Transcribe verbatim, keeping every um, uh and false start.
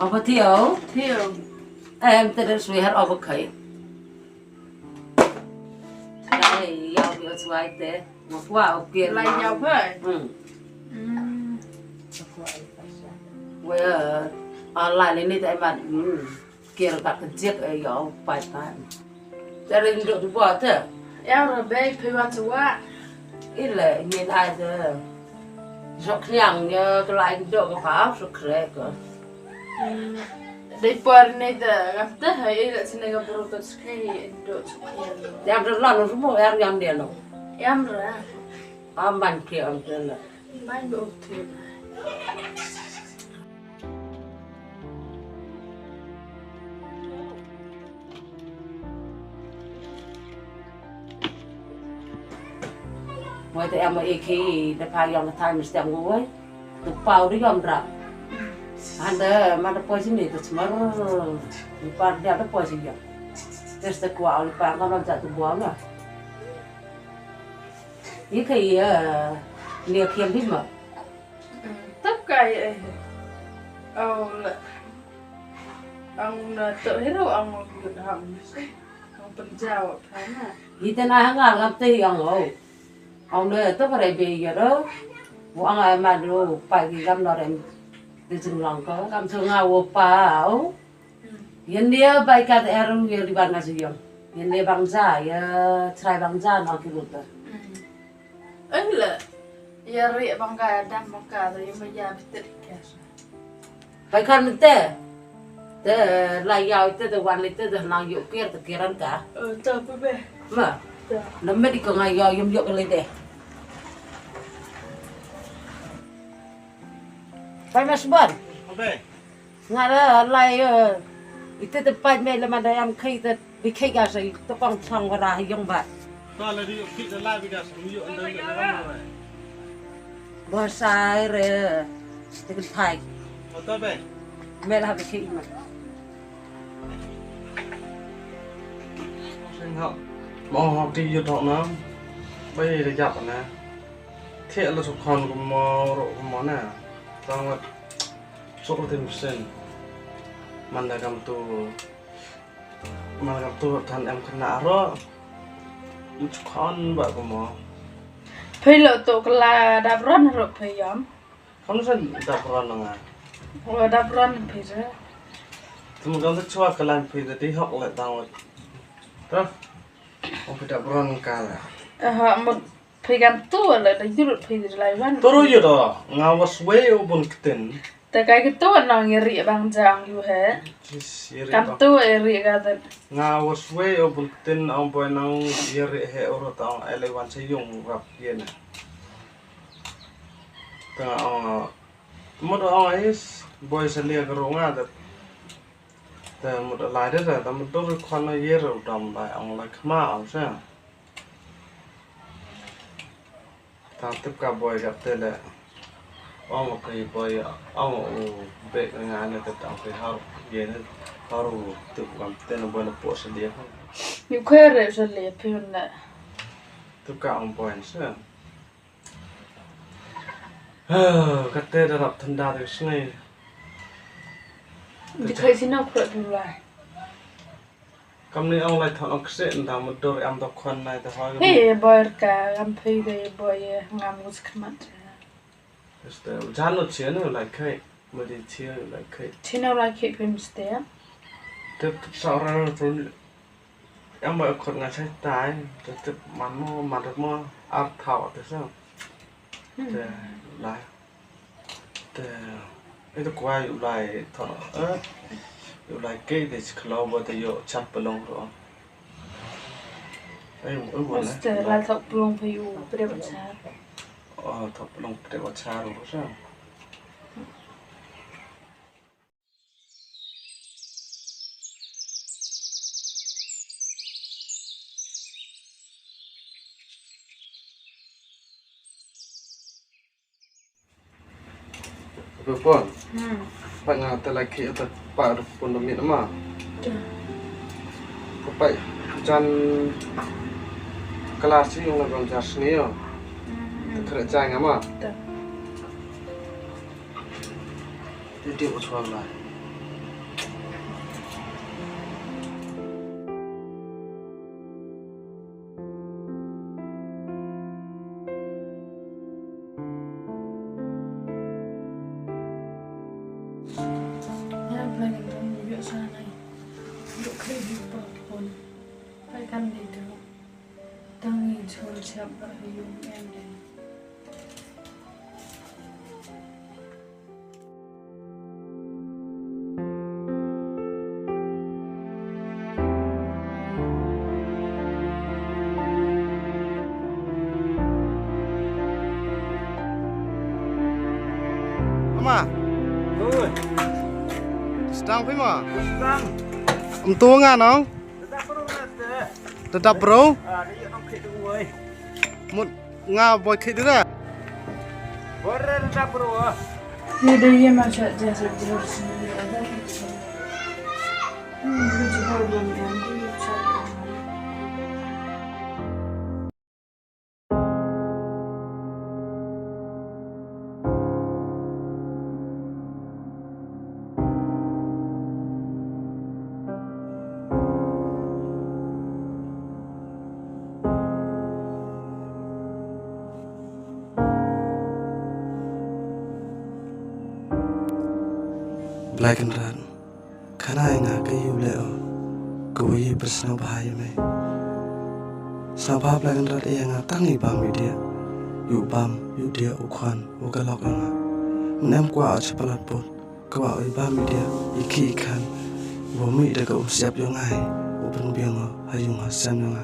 Aba thiu. Thiu. Em te da sui har aba khai. Ai, yau bi sui te. Mo kwa o kir. Lai yau phai. Hmm. Hmm. Wa, ala le ni te mat. Hmm. Kir ka kjik e yau pai pan. Te rin duk tu ba te. Yau ra be phi wan sua. Ile ni ai te. Sok niang ya kelai duk ka pa sok krek. Dei por ni te gap te hai ila sini ka bro to skai do skai. Yam te lan semua yam yam dia no. Yam ra. Amban ke am te la. Ban do te. Wai te em e ki da pa yong thai mesti am wai. Tu pau di yom dra. Anda mana poi sini tu semar. Di par dia tu poi sini. Terus te kuah oli par kan jatuh buang lah. Ika iya ni kiam bima. Tap kai eh. Au la. Ang na to hero ang mo yut ham. Ang penjau thana. Ita na hangal ngam te ang o. Ang ne to pare be ya do. Wa ang ai ma do pa ki gam no rem. Te jing lang ko gam to nga wo pa o. Yan dia bai ka te eru ya di ban na siyong. Yan dia bangja ya trai bangja no ki luta. Ai la, ya ri bang ka dam bang ka ri ma ya bitir ka. Pai kan te. Te la ya te te wan li te te nang yu kir te kiran ka. Oh, to pe be. Ma. To. Na me di ko nga ya yum yu le de. Pai mas ban. Obe. Nga la lai ite te pait me le ma da yam khai te bi khai ga sai to kong chang wa da yong ba. To la di ki da la bi da su yu an da yu an da. Ba sai re te kan thai. O to be. Me la bi khai ma. Sing ha. Mo ha ti yu to na. Bai da yap na. Te la su khan ko mo ro ko mo na. Tang wa. Sok rutin pesen. Manda kam tu. Manda kam tu than em kena ro. Much kon ba ko mo. Phi lo to kala dap ron ro phi yam. Kam sen dap ron nga. Lo dap ron phi re. Tum kam tu chua kala phi de di hok le tang wa. Terus. Ong phi dap ron kala. Aha mut. Phi kan tu la da yurut phi de lai wan. Toro yu do nga was we o bun ktin. Te kai ki tu nong iri bang jang yu he. Kan tu iri ka te. Nga was we o bun ktin ong boy nong iri he oro ta ong ele wan se yung rap ye na. Ta ong mut ong is boy se lia ka ro nga te. Te mut lai de te mut do ri kwan ye ro dam lai ong lai kma ong se. Tang tip ka boy ka te le. Ong ka boy ong u be nga ne te tang pe har ye ne har u tip ka te ne boy ne po sa dia. Ni kwe re sa le pe ne. Tip ka ong boy sa. Ka te da rap thanda de sngai. Di khai sino kwe tu lai. Kam ni ong lai thon ong kse nda mo dur am do khon nai te hoi. He boy ka gam phei de boy ngam gus khmat. Este jan no chie no lai khai. Mo di chie lai khai. Chino lai khai phim ste. Tip tip sa ra tu. Am boy khot nga chai tai. Tip tip man mo man mo ar thau te sa. Te lai. Te ito kwai u lai thon eh u lai ke de chiklo bo te yo chat pelong ro. Ai u u ne. Te lai thok pelong phi u pre ba char. Oh thok pelong pre ba char ro sa. Bepon. Hmm. Pak nga te laki te pak ru pun demi nama. Pak jan kelas si yung lagu jar seni yo. Hmm. Kerja ngama. Jadi usual lah. Anai, duk kri hi pa pun. Pai kan dei duk. Tang ngi jhur chap ba ha ïung em dei. Mama. Oi. Sdang phi ma? Sdang. Em tu nga nong. Da dap bro na te. Da dap bro. Ah, da ïa nong khit tu woi. Mut nga boi khit da. Bor da dap bro. Ni da ïa ma chat ja sa bro sini. Hmm, lu jubor bro ni. Blai Kynrad. Khana ïa nga ka ïa u leh o, ka wa ïa pyrshang bha ïa me. Sngewbha Blai Kynrad ïa nga tang i bam i diah, ïa u bam ïa u diah u khwan u ka lok ïa nga. Mnem kwah o cha palat put, kwah o i bam i diah i khih i khan, wa mih da ka um siap ïa nga hi, u pynbiang o ha ïung ha sem ïa nga.